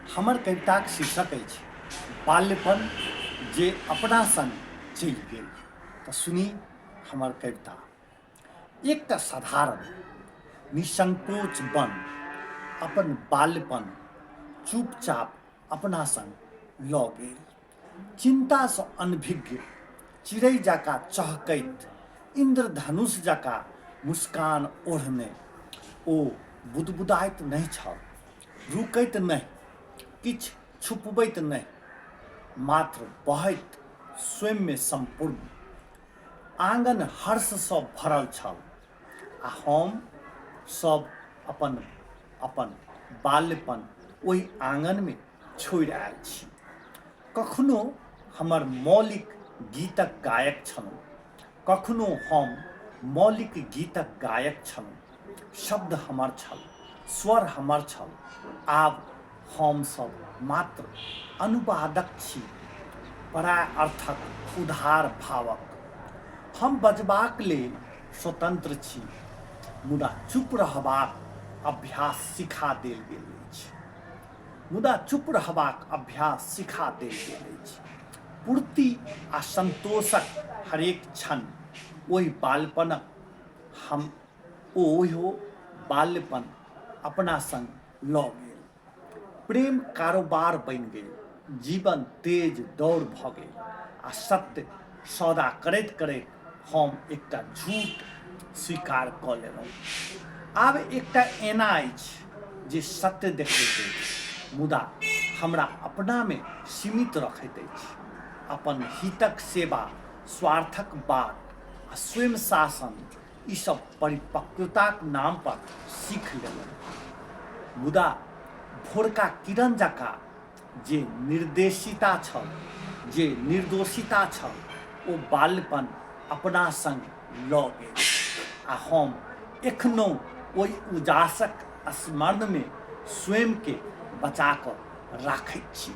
हमर कविताक शीर्षक अछि बाल्यपन जे अपना संग चलि गेल। तऽ सुनी हमर कविता। एकटा साधारण निसंकोच बन अपन बाल्यपन चुपचाप अपना संग लऽ गेल। चिन्तासँ अनभिज्ञ चिड़ै जकाँ चहकैत इन्द्रधनुष जकाँ मुस्कान ओढ़ने ओ बुदबुदाइत नहि छल, रुकैत नहि, किछु छुपबैत नहि, मात्र बहैत स्वयंमे सम्पूर्ण। आँगन हर्षसँ भरल छल आ हम सभ अपन अपन बाल्यपन ओहि आँगनमे छोड़ि आयल छी। कखनो हमर मौलिक गीतक गायक छलहुँ। कखनो हम मौलिक गीतक गायक छलहुँ। शब्द हमर छल, स्वर हमर छल। आब हम सब मात्र अनुवादक छी, पराय अर्थक उधार भावक। हम बजबाक लेल स्वतंत्र छी, मुदा चुप रहबाक अभ्यास सिखा देल गेल अछि। मुदा चुप रहबाक अभ्यास सिखा देल गेल अछि। पूर्ति आ संतोषक हरेक क्षण ओहि बालपनक हम ओहो बाल्यपन अपना संग लऽ गेल। प्रेम कारोबार बनि गेल, जीवन तेज दौड़ भऽ गेल आ सत्य सौदा करैत करैत हम एकटा झूठ स्वीकार कऽ लेलहुँ। आब एकटा एना अछि जे सत्य देखबैत अछि मुदा हमरा अपनामे सीमित रखैत अछि। अपन हितक सेवा, स्वार्थक बाट आ स्वयं शासन ई सब परिपक्वताक नाम पर सीख लेलहुँ। मुदा भोरका किरण जकाँ जे निर्देशिता छल, जे निर्दोषिता छल, ओ बाल्यपन अपना संग लऽ गेल आ हम एखनहुँ ओहि उजासक स्मरणमे स्वयंकेँ बचा कऽ राखैत छी।